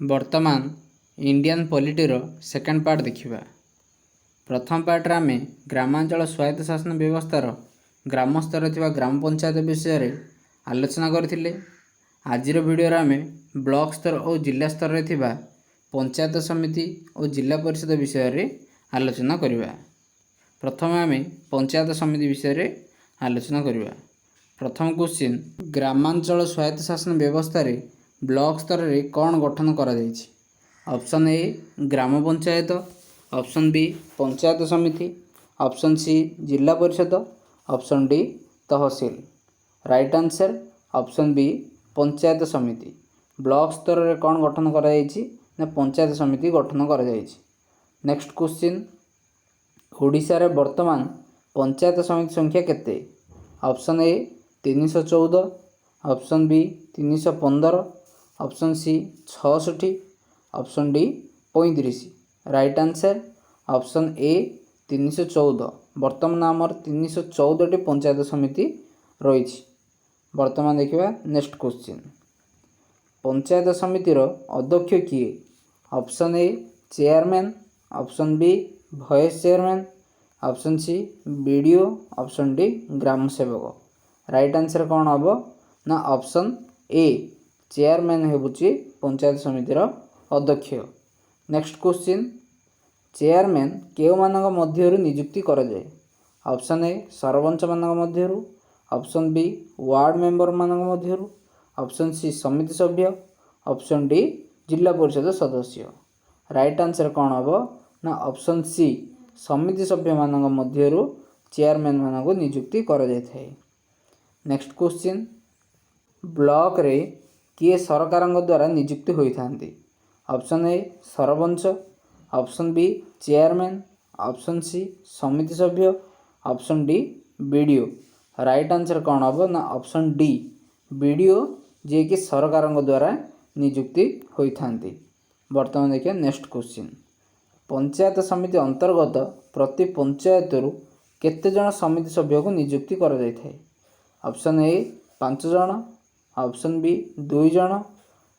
ବର୍ତ୍ତମାନ Indian ପଲିଟିର second part ଦେଖିବା। ପ୍ରଥମ ପାର୍ଟରେ ଆମେ ଗ୍ରାମାଞ୍ଚଳ ସ୍ୱାୟତ୍ତ ଶାସନ ବ୍ୟବସ୍ଥାର ଗ୍ରାମ ସ୍ତରରେ ଥିବା ଗ୍ରାମ ପଞ୍ଚାୟତ ବିଷୟରେ ଆଲୋଚନା କରିଥିଲେ। ଆଜିର ଭିଡ଼ିଓରେ ଆମେ ବ୍ଲକ ସ୍ତର ଓ ଜିଲ୍ଲା ସ୍ତରରେ ଥିବା ପଞ୍ଚାୟତ ସମିତି ଓ ଜିଲ୍ଲା ପରିଷଦ ବିଷୟରେ ଆଲୋଚନା କରିବା। ପ୍ରଥମେ ଆମେ ପଞ୍ଚାୟତ ସମିତି ବିଷୟରେ ଆଲୋଚନା କରିବା। ପ୍ରଥମ କ୍ୱେଶ୍ଚିନ୍, ଗ୍ରାମାଞ୍ଚଳ ସ୍ୱାୟତ୍ତ ଶାସନ ବ୍ୟବସ୍ଥାରେ ବ୍ଲକ ସ୍ତରରେ କ'ଣ ଗଠନ କରାଯାଇଛି? ଅପସନ୍ ଏ, ଗ୍ରାମ ପଞ୍ଚାୟତ। ଅପସନ୍ ବି, ପଞ୍ଚାୟତ ସମିତି। ଅପସନ୍ ସି, ଜିଲ୍ଲା ପରିଷଦ। Option D, tehsil. Right answer option B, panchayat ସମିତି। ବ୍ଲକ ସ୍ତରରେ କ'ଣ ଗଠନ କରାଯାଇଛି ନା ପଞ୍ଚାୟତ ସମିତି ଗଠନ କରାଯାଇଛି। ନେକ୍ସଟ କ୍ୱେଶ୍ଚିନ୍, ଓଡ଼ିଶାରେ ବର୍ତ୍ତମାନ ପଞ୍ଚାୟତ ସମିତି ସଂଖ୍ୟା କେତେ? Option A, 314। Option B, 315। Option C, 66। Option D, 35। Right answer option A, 314। ବର୍ତ୍ତମାନ ଆମର 314ଟି ପଞ୍ଚାୟତ ସମିତି ରହିଛି। ବର୍ତ୍ତମାନ ଦେଖିବା ନେକ୍ସଟ କ୍ୱେଶ୍ଚିନ୍, ପଞ୍ଚାୟତ ସମିତିର ଅଧ୍ୟକ୍ଷ କିଏ? Option A, chairman. Option B, vice chairman. Option C, BDO. Option D, ଗ୍ରାମ ସେବକ। ରାଇଟ୍ ଆନ୍ସର୍ କ'ଣ ହେବ ନା ଅପସନ୍ ଏ, ଚେୟାରମ୍ୟାନ୍ ହେଉଛି ପଞ୍ଚାୟତ ସମିତିର ଅଧ୍ୟକ୍ଷ। ନେକ୍ସଟ କ୍ୱେଶ୍ଚିନ୍, ଚେୟାରମ୍ୟାନ୍ କେଉଁମାନଙ୍କ ମଧ୍ୟରୁ ନିଯୁକ୍ତି କରାଯାଏ? ଅପସନ୍ ଏ, ସରପଞ୍ଚମାନଙ୍କ ମଧ୍ୟରୁ। ଅପସନ୍ ବି, ୱାର୍ଡ଼ ମେମ୍ବରମାନଙ୍କ ମଧ୍ୟରୁ। ଅପସନ୍ ସି, ସମିତି ସଭ୍ୟ। ଅପସନ୍ ଡି, ଜିଲ୍ଲା ପରିଷଦ ସଦସ୍ୟ। ରାଇଟ୍ ଆନ୍ସର୍ କ'ଣ ହେବ ନା ଅପସନ୍ ସି, ସମିତି ସଭ୍ୟମାନଙ୍କ ମଧ୍ୟରୁ ଚେୟାରମ୍ୟାନ୍ମାନଙ୍କୁ ନିଯୁକ୍ତି କରାଯାଇଥାଏ। ନେକ୍ସଟ କ୍ୱେଶ୍ଚିନ୍, ବ୍ଲକରେ କିଏ ସରକାରଙ୍କ ଦ୍ୱାରା ନିଯୁକ୍ତି ହୋଇଥାନ୍ତି? Option A, sarpanch. Option B, chairman. Option C, ସମିତି ସଭ୍ୟ। Option D, BDO. Right answer କ'ଣ ହେବ ନା ଅପସନ୍ ଡି, ବିଡ଼ିଓ, ଯିଏକି ସରକାରଙ୍କ ଦ୍ୱାରା ନିଯୁକ୍ତି ହୋଇଥାନ୍ତି। ବର୍ତ୍ତମାନ ଦେଖିବା ନେକ୍ସଟ କ୍ୱେଶ୍ଚିନ୍, ପଞ୍ଚାୟତ ସମିତି ଅନ୍ତର୍ଗତ ପ୍ରତି ପଞ୍ଚାୟତରୁ କେତେ ଜଣ ସମିତି ସଭ୍ୟକୁ ନିଯୁକ୍ତି କରାଯାଇଥାଏ? ଅପସନ୍ ଏ, ପାଞ୍ଚ ଜଣ। ଅପସନ୍ ବି, ଦୁଇ ଜଣ।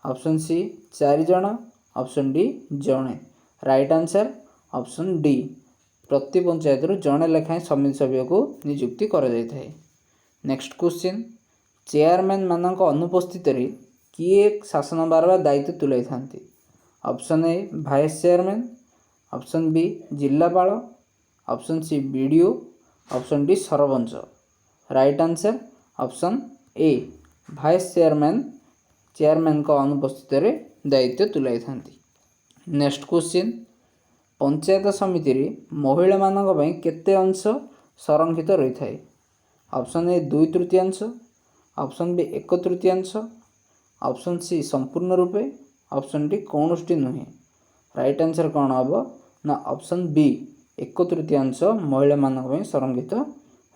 ଅପସନ୍ ସି, ଚାରି ଜଣ। ଅପସନ୍ ଡି, ଜଣେ। ରାଇଟ୍ ଆନ୍ସର୍ ଅପସନ୍ ଡି, ପ୍ରତି ପଞ୍ଚାୟତରୁ ଜଣେ ଲେଖାଏଁ ସମିତି ସଭ୍ୟକୁ ନିଯୁକ୍ତି କରାଯାଇଥାଏ। ନେକ୍ସଟ କ୍ୱେଶ୍ଚିନ୍, ଚେୟାରମ୍ୟାନ୍ ମାନଙ୍କ ଅନୁପସ୍ଥିତିରେ କିଏ ଶାସନଭାର ବା ଦାୟିତ୍ୱ ତୁଲାଇଥାନ୍ତି? Option A, vice chairman. Option B, ଜିଲ୍ଲାପାଳ। Option C, BDO. Option D, sarpanch. Right answer option A, vice chairman ଚେୟାରମ୍ୟାନ୍ଙ୍କ ଅନୁପସ୍ଥିତିରେ ଦାୟିତ୍ୱ ତୁଲାଇଥାନ୍ତି। ନେକ୍ସଟ କ୍ୱେଶ୍ଚିନ୍, ପଞ୍ଚାୟତ ସମିତିରେ ମହିଳାମାନଙ୍କ ପାଇଁ କେତେ ଅଂଶ ସଂରକ୍ଷିତ ରହିଥାଏ? ଅପସନ୍ ଏ, ଦୁଇ ତୃତୀୟାଂଶ। ଅପସନ୍ ବି, ଏକ ତୃତୀୟାଂଶ। ଅପସନ୍ ସି, ସମ୍ପୂର୍ଣ୍ଣ ରୂପେ। ଅପସନ୍ ଡି, କୌଣସିଟି ନୁହେଁ। ରାଇଟ୍ ଆନ୍ସର୍ କ'ଣ ହେବ ନା ଅପସନ୍ ବି, ଏକ ତୃତୀୟାଂଶ ମହିଳାମାନଙ୍କ ପାଇଁ ସଂରକ୍ଷିତ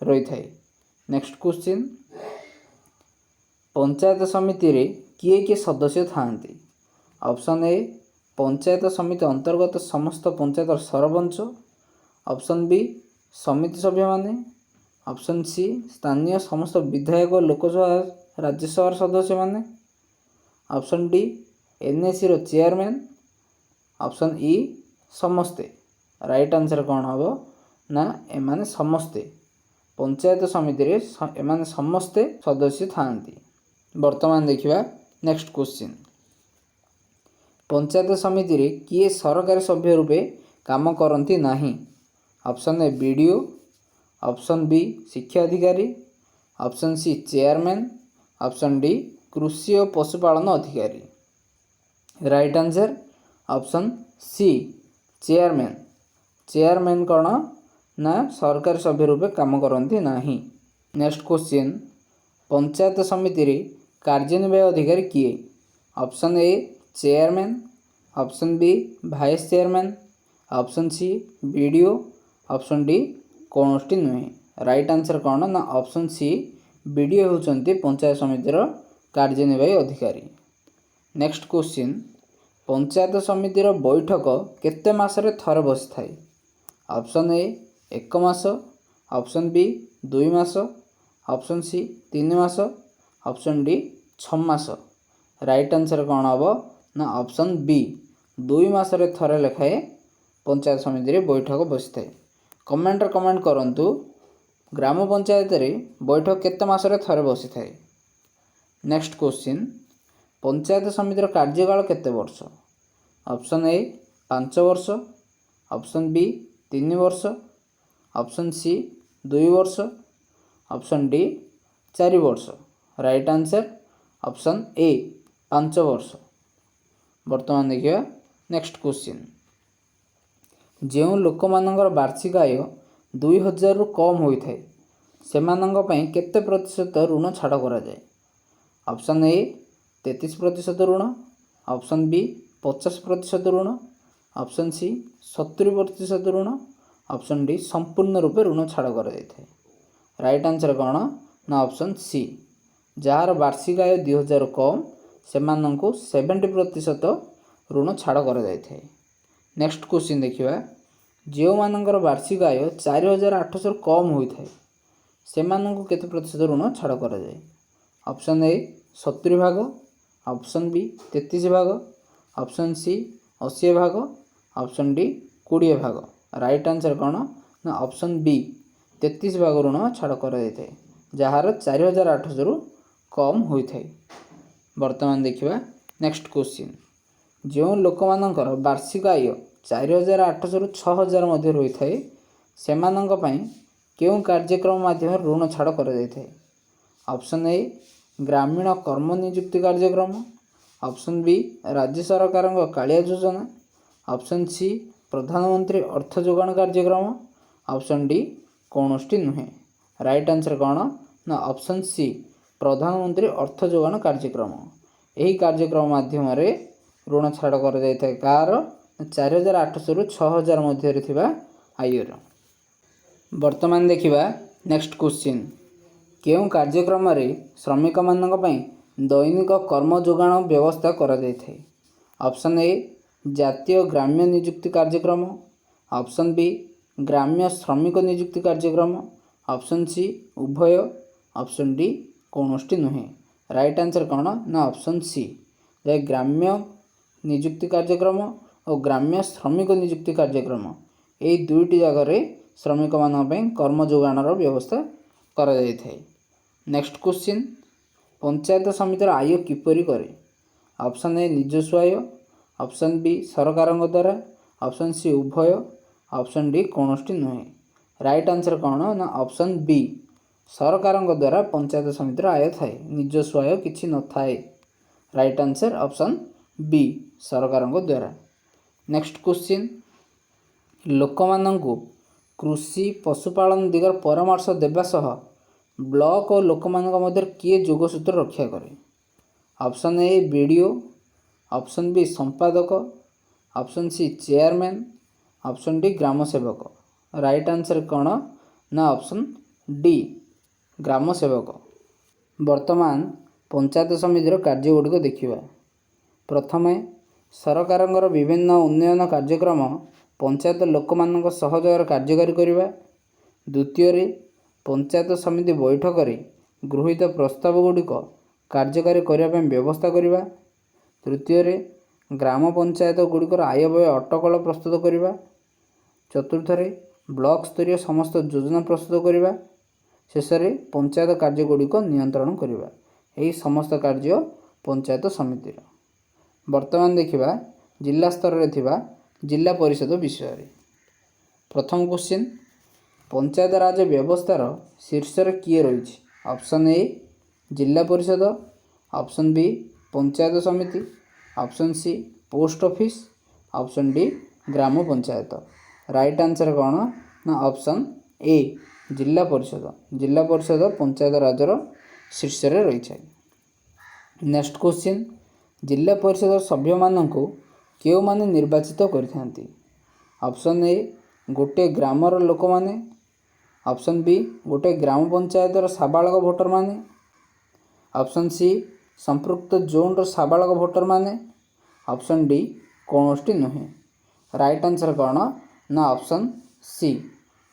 ରହିଥାଏ। ନେକ୍ସଟ କ୍ୱେଶ୍ଚିନ୍, ପଞ୍ଚାୟତ ସମିତିରେ କିଏ କିଏ ସଦସ୍ୟ ଥାଆନ୍ତି? ଅପସନ୍ ଏ, ପଞ୍ଚାୟତ ସମିତି ଅନ୍ତର୍ଗତ ସମସ୍ତ ପଞ୍ଚାୟତର ସରପଞ୍ଚ। ଅପସନ୍ ବି, ସମିତି ସଭ୍ୟମାନେ। ଅପସନ୍ ସି, ସ୍ଥାନୀୟ ସମସ୍ତ ବିଧାୟକ, ଲୋକସଭା, ରାଜ୍ୟସଭାର ସଦସ୍ୟମାନେ। ଅପସନ୍ ଡି, ଏନ୍ଏସିର ଚେୟାରମ୍ୟାନ୍। ଅପସନ୍ ଇ, ସମସ୍ତେ। ରାଇଟ୍ ଆନ୍ସର୍ କ'ଣ ହେବ ନା ଏମାନେ ସମସ୍ତେ, ପଞ୍ଚାୟତ ସମିତିରେ ଏମାନେ ସମସ୍ତେ ସଦସ୍ୟ ଥାଆନ୍ତି। ବର୍ତ୍ତମାନ ଦେଖିବା ନେକ୍ସଟ କ୍ୱେଶ୍ଚିନ୍, ପଞ୍ଚାୟତ ସମିତିରେ କିଏ ସରକାରୀ ସଭ୍ୟ ରୂପେ କାମ କରନ୍ତି ନାହିଁ? Option A, BDO. Option B, ଶିକ୍ଷା ଅଧିକାରୀ। Option C, chairman. Option D, କୃଷି ଓ ପଶୁପାଳନ ଅଧିକାରୀ। Right answer option C, chairman. Chairman କ'ଣ ନା ସରକାରୀ ସଭ୍ୟ ରୂପେ କାମ କରନ୍ତି ନାହିଁ। ନେକ୍ସଟ କ୍ୱେଶ୍ଚିନ୍, ପଞ୍ଚାୟତ ସମିତିରେ କାର୍ଯ୍ୟନିର୍ବାହୀ ଅଧିକାରୀ କିଏ? Option A, chairman. Option B, vice chairman. Option C, BDO. Option D, କୌଣସିଟି ନୁହେଁ। ରାଇଟ୍ ଆନ୍ସର୍ କ'ଣ ନା ଅପସନ୍ ସି, ବିଡ଼ିଓ ହେଉଛନ୍ତି ପଞ୍ଚାୟତ ସମିତିର କାର୍ଯ୍ୟନିର୍ବାହୀ ଅଧିକାରୀ। ନେକ୍ସଟ କ୍ୱେଶ୍ଚିନ୍, ପଞ୍ଚାୟତ ସମିତିର ବୈଠକ କେତେ ମାସରେ ଥରେ ବସିଥାଏ? ଅପସନ୍ ଏ, ଏକ ମାସ। ଅପସନ୍ ବି, 2 ମାସ। ଅପସନ୍ ସି, 3 ମାସ। ଅପସନ୍ ଡି, 6 ମାସ। ରାଇଟ୍ ଆନ୍ସର୍ କ'ଣ ହେବ ନା ଅପସନ୍ ବି, 2 ମାସରେ ଥରେ ଲେଖାଏଁ ପଞ୍ଚାୟତ ସମିତିରେ ବୈଠକ ବସିଥାଏ। କମେଣ୍ଟରେ କମେଣ୍ଟ କରନ୍ତୁ, ଗ୍ରାମ ପଞ୍ଚାୟତରେ ବୈଠକ କେତେ ମାସରେ ଥରେ ବସିଥାଏ? ନେକ୍ସଟ କ୍ୱେଶ୍ଚିନ୍, ପଞ୍ଚାୟତ ସମିତିର କାର୍ଯ୍ୟକାଳ କେତେ ବର୍ଷ? ଅପସନ୍ ଏ, 5 ବର୍ଷ। ଅପସନ୍ ବି, 3 ବର୍ଷ। ଅପସନ୍ ସି, 2 ବର୍ଷ। ଅପସନ୍ ଡି, 4 ବର୍ଷ। ରାଇଟ୍ ଆନ୍ସର୍ ଅପସନ୍ ଏ, 5 ବର୍ଷ। ବର୍ତ୍ତମାନ ଦେଖିବା ନେକ୍ସଟ କ୍ୱେଶ୍ଚିନ୍। ଯେଉଁ ଲୋକମାନଙ୍କର ବାର୍ଷିକ ଆୟ 2000ରୁ କମ୍ ହୋଇଥାଏ, ସେମାନଙ୍କ ପାଇଁ କେତେ ପ୍ରତିଶତ ଋଣ ଛାଡ଼ କରାଯାଏ? ଅପସନ୍ ଏ, 33% ଋଣ। ଅପସନ୍ ବି, 50% ଋଣ। ଅପସନ୍ ସି, 70% ଋଣ। ଅପସନ୍ ଡି, ସମ୍ପୂର୍ଣ୍ଣ ରୂପେ ଋଣ ଛାଡ଼ କରାଯାଇଥାଏ। ରାଇଟ୍ ଆନ୍ସର୍ କ'ଣ ନା ଅପସନ୍ ସି, ଯାହାର ବାର୍ଷିକ ଆୟ 2000 କମ୍, ସେମାନଙ୍କୁ 70% ଋଣ ଛାଡ଼ କରାଯାଇଥାଏ। ନେକ୍ସଟ କ୍ୱେଶ୍ଚିନ୍ ଦେଖିବା। ଯେଉଁମାନଙ୍କର ବାର୍ଷିକ ଆୟ 4800ରୁ କମ୍ ହୋଇଥାଏ, ସେମାନଙ୍କୁ କେତେ ପ୍ରତିଶତ ଋଣ ଛାଡ଼ କରାଯାଏ? ଅପସନ୍ ଏ, 70 ଭାଗ। ଅପସନ୍ ବି, 33 ଭାଗ। ଅପସନ୍ ସି, 80 ଭାଗ। ଅପସନ୍ ଡି, 20 ଭାଗ। ରାଇଟ୍ ଆନ୍ସର୍ କ'ଣ ନା ଅପସନ୍ ବି, 33 ଭାଗ ଋଣ ଛାଡ଼ କରାଯାଇଥାଏ, ଯାହାର 4800ରୁ କମ୍ ହୋଇଥାଏ। ବର୍ତ୍ତମାନ ଦେଖିବା ନେକ୍ସଟ କ୍ୱେଶ୍ଚିନ୍। ଯେଉଁ ଲୋକମାନଙ୍କର ବାର୍ଷିକ ଆୟ 4800ରୁ 6000 ମଧ୍ୟରେ ହୋଇଥାଏ, ସେମାନଙ୍କ ପାଇଁ କେଉଁ କାର୍ଯ୍ୟକ୍ରମ ମାଧ୍ୟମରେ ଋଣ ଛାଡ଼ କରାଯାଇଥାଏ? ଅପସନ୍ ଏ, ଗ୍ରାମୀଣ କର୍ମ ନିଯୁକ୍ତି କାର୍ଯ୍ୟକ୍ରମ। ଅପସନ୍ ବି, ରାଜ୍ୟ ସରକାରଙ୍କ କାଳିଆ ଯୋଜନା। ଅପସନ୍ ସି, ପ୍ରଧାନମନ୍ତ୍ରୀ ଅର୍ଥ ଯୋଗାଣ କାର୍ଯ୍ୟକ୍ରମ। ଅପସନ୍ ଡି, କୌଣସିଟି ନୁହେଁ। ରାଇଟ୍ ଆନ୍ସର୍ କ'ଣ ନା ଅପସନ୍ ସି, ପ୍ରଧାନମନ୍ତ୍ରୀ ଅର୍ଥ ଯୋଗାଣ କାର୍ଯ୍ୟକ୍ରମ। ଏହି କାର୍ଯ୍ୟକ୍ରମ ମାଧ୍ୟମରେ ଋଣ ଛାଡ଼ କରାଯାଇଥାଏ। କାହାର? 4800ରୁ 6000 ମଧ୍ୟରେ ଥିବା ଆୟର। ବର୍ତ୍ତମାନ ଦେଖିବା ନେକ୍ସଟ କ୍ୱେଶ୍ଚିନ୍। କେଉଁ କାର୍ଯ୍ୟକ୍ରମରେ ଶ୍ରମିକମାନଙ୍କ ପାଇଁ ଦୈନିକ କର୍ମ ଯୋଗାଣ ବ୍ୟବସ୍ଥା କରାଯାଇଥାଏ? ଅପସନ୍ ଏ, ଜାତୀୟ ଗ୍ରାମ୍ୟ ନିଯୁକ୍ତି କାର୍ଯ୍ୟକ୍ରମ। ଅପସନ୍ ବି, ଗ୍ରାମ୍ୟ ଶ୍ରମିକ ନିଯୁକ୍ତି କାର୍ଯ୍ୟକ୍ରମ। ଅପସନ୍ ସି, ଉଭୟ। ଅପସନ୍ ଡି, କୌଣସିଟି ନୁହେଁ। ରାଇଟ୍ ଆନ୍ସର୍ କ'ଣ ନା ଅପସନ୍ ସି, ଯାହା ଗ୍ରାମ୍ୟ ନିଯୁକ୍ତି କାର୍ଯ୍ୟକ୍ରମ ଓ ଗ୍ରାମ୍ୟ ଶ୍ରମିକ ନିଯୁକ୍ତି କାର୍ଯ୍ୟକ୍ରମ, ଏଇ ଦୁଇଟି ଜାଗାରେ ଶ୍ରମିକମାନଙ୍କ ପାଇଁ କର୍ମ ଯୋଗାଣର ବ୍ୟବସ୍ଥା କରାଯାଇଥାଏ। ନେକ୍ସଟ କ୍ୱେଶ୍ଚିନ୍, ପଞ୍ଚାୟତ ସମିତିର ଆୟ କିପରି କରେ? ଅପସନ୍ ଏ, ନିଜସ୍ୱ ଆୟ। ଅପସନ୍ ବି, ସରକାରଙ୍କ ଦ୍ୱାରା। ଅପସନ୍ ସି, ଉଭୟ। ଅପସନ୍ ଡି, କୌଣସିଟି ନୁହେଁ। ରାଇଟ୍ ଆନ୍ସର୍ କ'ଣ ନା ଅପସନ୍ ବି, ସରକାରଙ୍କ ଦ୍ୱାରା ପଞ୍ଚାୟତ ସମିତିର ଆୟ ଥାଏ, ନିଜସ୍ୱ ଆୟ କିଛି ନଥାଏ। ରାଇଟ୍ ଆନ୍ସର୍ ଅପସନ୍ ବି, ସରକାରଙ୍କ ଦ୍ୱାରା। ନେକ୍ସଟ କ୍ୱେଶ୍ଚିନ୍, ଲୋକମାନଙ୍କୁ କୃଷି, ପଶୁପାଳନ ଦିଗରେ ପରାମର୍ଶ ଦେବା ସହ ବ୍ଲକ ଓ ଲୋକମାନଙ୍କ ମଧ୍ୟରେ କିଏ ଯୋଗସୂତ୍ର ରକ୍ଷା କରେ? Option A, BDO. Option B, ସମ୍ପାଦକ। Option C, chairman. Option D, ଗ୍ରାମ ସେବକ। ରାଇଟ୍ ଆନ୍ସର୍ କ'ଣ ନା ଅପସନ୍ ଡି, ଗ୍ରାମ ସେବକ। ବର୍ତ୍ତମାନ ପଞ୍ଚାୟତ ସମିତିର କାର୍ଯ୍ୟ ଗୁଡ଼ିକ ଦେଖିବା। ପ୍ରଥମେ, ସରକାରଙ୍କର ବିଭିନ୍ନ ଉନ୍ନୟନ କାର୍ଯ୍ୟକ୍ରମ ପଞ୍ଚାୟତ ଲୋକମାନଙ୍କ ସହଯୋଗରେ କାର୍ଯ୍ୟକାରୀ କରିବା। ଦ୍ୱିତୀୟରେ, ପଞ୍ଚାୟତ ସମିତି ବୈଠକରେ ଗୃହୀତ ପ୍ରସ୍ତାବ ଗୁଡ଼ିକ କାର୍ଯ୍ୟକାରୀ କରିବା ପାଇଁ ବ୍ୟବସ୍ଥା କରିବା। ତୃତୀୟରେ, ଗ୍ରାମ ପଞ୍ଚାୟତ ଗୁଡ଼ିକର ଆୟ ବ୍ୟୟ ଅଟକଳ ପ୍ରସ୍ତୁତ କରିବା। ଚତୁର୍ଥରେ, ବ୍ଲକ ସ୍ତରୀୟ ସମସ୍ତ ଯୋଜନା ପ୍ରସ୍ତୁତ କରିବା। ଶେଷରେ, ପଞ୍ଚାୟତ କାର୍ଯ୍ୟଗୁଡ଼ିକ ନିୟନ୍ତ୍ରଣ କରିବା। ଏହି ସମସ୍ତ କାର୍ଯ୍ୟ ପଞ୍ଚାୟତ ସମିତିର। ବର୍ତ୍ତମାନ ଦେଖିବା ଜିଲ୍ଲା ସ୍ତରରେ ଥିବା ଜିଲ୍ଲା ପରିଷଦ ବିଷୟରେ। ପ୍ରଥମ କ୍ୱେଶ୍ଚିନ୍, ପଞ୍ଚାୟତ ରାଜ ବ୍ୟବସ୍ଥାର ଶୀର୍ଷରେ କିଏ ରହିଛି? ଅପସନ୍ ଏ, ଜିଲ୍ଲା ପରିଷଦ। ଅପସନ୍ ବି, ପଞ୍ଚାୟତ ସମିତି। Option C, post office. Option D, ଗ୍ରାମ ପଞ୍ଚାୟତ। ରାଇଟ୍ ଆନ୍ସର୍ କ'ଣ ନା ଅପସନ୍ ଏ, ଜିଲ୍ଲା ପରିଷଦ। ଜିଲ୍ଲା ପରିଷଦ ପଞ୍ଚାୟତ ରାଜର ଶୀର୍ଷରେ ରହିଥାଏ। ନେକ୍ସଟ କ୍ୱେଶ୍ଚିନ୍, ଜିଲ୍ଲା ପରିଷଦ ସଭ୍ୟମାନଙ୍କୁ କେଉଁମାନେ ନିର୍ବାଚିତ କରିଥାନ୍ତି? ଅପସନ୍ ଏ, ଗୋଟିଏ ଗ୍ରାମର ଲୋକମାନେ। ଅପସନ୍ ବି, ଗୋଟିଏ ଗ୍ରାମ ପଞ୍ଚାୟତର ସାବାଳକ ଭୋଟରମାନେ। ଅପସନ୍ ସି, ସମ୍ପୃକ୍ତ ଜୋନ୍ର ସାବାଳକ ଭୋଟରମାନେ। ଅପସନ୍ ଡି, କୌଣସିଟି ନୁହେଁ। ରାଇଟ୍ ଆନ୍ସର୍ କ'ଣ ନା ଅପସନ୍ ସି,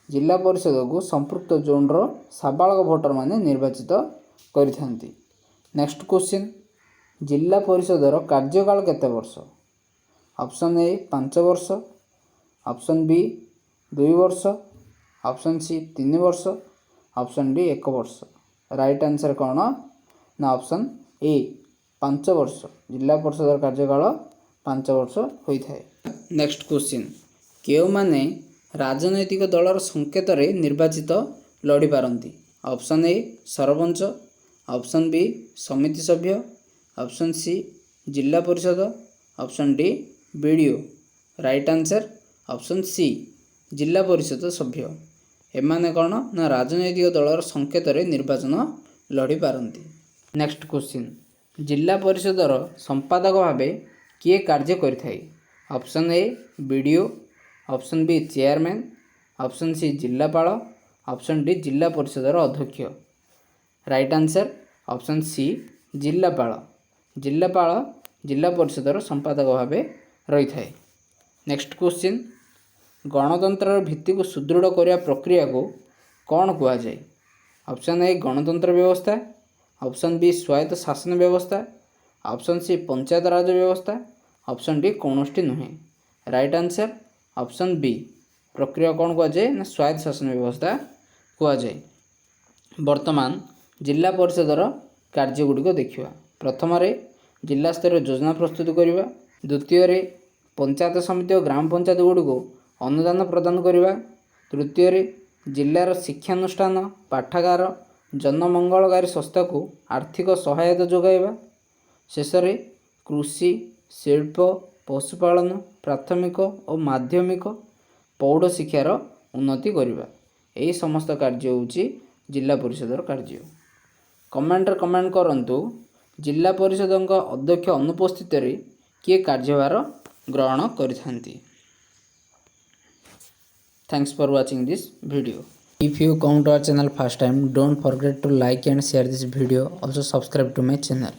ଜିଲ୍ଲା ପରିଷଦକୁ ସମ୍ପୃକ୍ତ ଜୋନ୍ର ସାବାଳକ ଭୋଟରମାନେ ନିର୍ବାଚିତ କରିଥାନ୍ତି। ନେକ୍ସଟ କ୍ୱେଶ୍ଚିନ୍, ଜିଲ୍ଲା ପରିଷଦର କାର୍ଯ୍ୟକାଳ କେତେ ବର୍ଷ? ଅପସନ୍ ଏ 5 ବର୍ଷ, ଅପସନ୍ ବି 2 ବର୍ଷ, ଅପସନ୍ ସି 3 ବର୍ଷ, ଅପସନ୍ ଡି 1 ବର୍ଷ। ରାଇଟ୍ ଆନ୍ସର୍ କ'ଣ ନା ଅପସନ୍ ଏ 5 ବର୍ଷ। ଜିଲ୍ଲା ପରିଷଦର କାର୍ଯ୍ୟକାଳ 5 ବର୍ଷ ହୋଇଥାଏ। ନେକ୍ସଟ କ୍ୱେଶ୍ଚିନ୍, କେଉଁମାନେ ରାଜନୈତିକ ଦଳର ସଂକେତରେ ନିର୍ବାଚିତ ଲଢ଼ିପାରନ୍ତି? Option A sarpanch, option B ସମିତି ସଭ୍ୟ, ଅପସନ୍ ସି ଜିଲ୍ଲା ପରିଷଦ, option D BDO. Right answer option C ଜିଲ୍ଲା ପରିଷଦ ସଭ୍ୟ। ଏମାନେ କ'ଣ ନା ରାଜନୈତିକ ଦଳର ସଂକେତରେ ନିର୍ବାଚନ ଲଢ଼ିପାରନ୍ତି। ନେକ୍ସଟ କ୍ୱେଶ୍ଚିନ୍, ଜିଲ୍ଲା ପରିଷଦର ସମ୍ପାଦକ ଭାବେ କିଏ କାର୍ଯ୍ୟ କରିଥାଏ? Option A BDO, option B chairman, option C ଜିଲ୍ଲାପାଳ, ଅପସନ୍ ଡି ଜିଲ୍ଲା ପରିଷଦର ଅଧ୍ୟକ୍ଷ। ରାଇଟ୍ ଆନ୍ସର୍ ଅପସନ୍ ସି ଜିଲ୍ଲାପାଳ। ଜିଲ୍ଲାପାଳ ଜିଲ୍ଲା ପରିଷଦର ସମ୍ପାଦକ ଭାବେ ରହିଥାଏ। ନେକ୍ସଟ କ୍ୱେଶ୍ଚିନ୍, ଗଣତନ୍ତ୍ରର ଭିତ୍ତିକୁ ସୁଦୃଢ଼ କରିବା ପ୍ରକ୍ରିୟାକୁ କ'ଣ କୁହାଯାଏ? ଅପସନ୍ ଏ ଗଣତନ୍ତ୍ର ବ୍ୟବସ୍ଥା, ଅପସନ୍ ବି ସ୍ୱାୟତ୍ତ ଶାସନ ବ୍ୟବସ୍ଥା, ଅପସନ୍ ସି ପଞ୍ଚାୟତ ରାଜ ବ୍ୟବସ୍ଥା, ଅପସନ୍ ଡି କୌଣସିଟି ନୁହେଁ। ରାଇଟ୍ ଆନ୍ସର୍ ଅପସନ୍ ବି। ପ୍ରକ୍ରିୟା କ'ଣ କୁହାଯାଏ ନା ସ୍ୱାୟତ୍ତ ଶାସନ ବ୍ୟବସ୍ଥା କୁହାଯାଏ। ବର୍ତ୍ତମାନ ଜିଲ୍ଲା ପରିଷଦର କାର୍ଯ୍ୟଗୁଡ଼ିକ ଦେଖିବା। ପ୍ରଥମରେ ଜିଲ୍ଲା ସ୍ତରୀୟ ଯୋଜନା ପ୍ରସ୍ତୁତ କରିବା, ଦ୍ୱିତୀୟରେ ପଞ୍ଚାୟତ ସମିତି ଓ ଗ୍ରାମ ପଞ୍ଚାୟତ ଗୁଡ଼ିକୁ ଅନୁଦାନ ପ୍ରଦାନ କରିବା, ତୃତୀୟରେ ଜିଲ୍ଲାର ଶିକ୍ଷାନୁଷ୍ଠାନ, ପାଠାଗାର, ଜନମଙ୍ଗଳକାରୀ ସଂସ୍ଥାକୁ ଆର୍ଥିକ ସହାୟତା ଯୋଗାଇବା, ଶେଷରେ କୃଷି, ଶିଳ୍ପ, ପଶୁପାଳନ, ପ୍ରାଥମିକ ଓ ମାଧ୍ୟମିକ ପ୍ରୌଢ଼ ଶିକ୍ଷାର ଉନ୍ନତି କରିବା। ଏହି ସମସ୍ତ କାର୍ଯ୍ୟ ହେଉଛି ଜିଲ୍ଲା ପରିଷଦର କାର୍ଯ୍ୟ। କମେଣ୍ଟରେ କମେଣ୍ଟ କରନ୍ତୁ, ଜିଲ୍ଲା ପରିଷଦଙ୍କ ଅଧ୍ୟକ୍ଷ ଅନୁପସ୍ଥିତିରେ କିଏ କାର୍ଯ୍ୟଭାର ଗ୍ରହଣ କରିଥାନ୍ତି? Thanks for watching this video. If you come to our channel first time, don't forget to like and share this video. Also subscribe to my channel.